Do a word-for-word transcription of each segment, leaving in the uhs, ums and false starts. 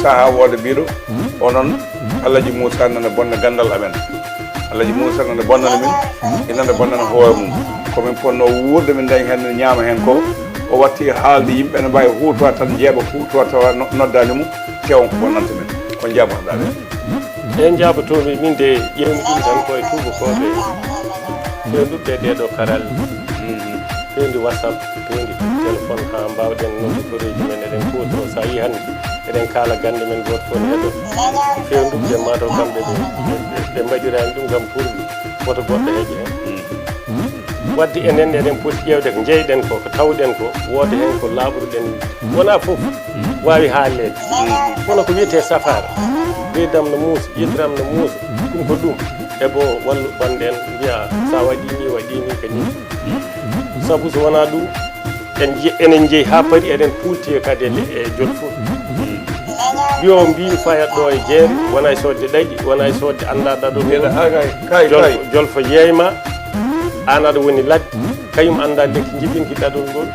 Saha wooda biiɗo, onon Alhaji Moussa nana bonna gandal amen. Alhaji Moussa nana bonnana min, inana bonnana hoore mum. Ko min ponno wuurde min dañi hen min ñaama hen ko. O watti haalde yimɓe ne mbawi huutowa tan jeeɓa huutowa tawa no- noddani mo, te on ko bonnanta min. Ko jaabo haɗaɓe. En jaabotoomi min de ƴeewmi ɗum tan koye tuubakooɓe fewndudde ɗee ɗo karalle, fewndi whatsapp, fewndi téléphone, haa mbaawɗen noddugoreeji men eɗen kuutoo. So a yii hannde eɗen kaala gannde men, gooto fof ne heɗo fewndudde, maa taw kamɓe ɓe ɓe mbaɗiraani ɗum ngam pour woto goɗɗo heƴe heen. Wadde enen eɗen poti ƴeewde ko njeyɗen ko, ko tawɗen ko, wooda heen ko laaɓruɗen. Wonaa fof waawi haalleede. Kono ko wiyetee safaara, ɓeydam no muusa, yettiram no muusa, ɗum ko ɗum. Ebo wallu bannden, mbiya sa waɗi ni, waɗi ni, ko ni. Sabu so wonaa ɗum, en nje- enen njeyi haa paari, eɗen kuulti kadi e le- e jol fof. Yo mbimi fayat ɗo e jeere, wona e soodde ɗaɗi, wona e soodde annda daɗol mum. Jolfo yeeyma, aan aɗa woni ladde, kañum annda lekki jibinki daɗol ngol.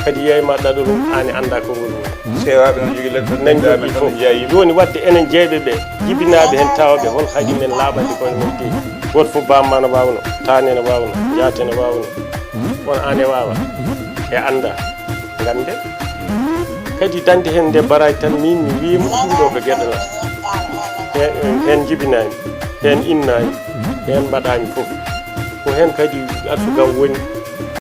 Kadi yeeyma daɗol mum, aan e annda konngol mum. Seewaaɓe noon jogii ladde. Nan jogii fof. Jooni wadde enen jeeyɓe ɓe, jibinaaɓe heen tawɓe hol haaju men laaɓande koye men piiji. Gooto fof bamma no waawno, taane no waawno, jaate no waawno. Kono aan e waawa e annda. Ngannde kadi dañde heen nde baraaji tan, min mi wiima ɗum ɗo ko geɗal am. Heen jibinaani, heen innaani, heen mbaɗaani fof. Ko heen kadi arsugal woni.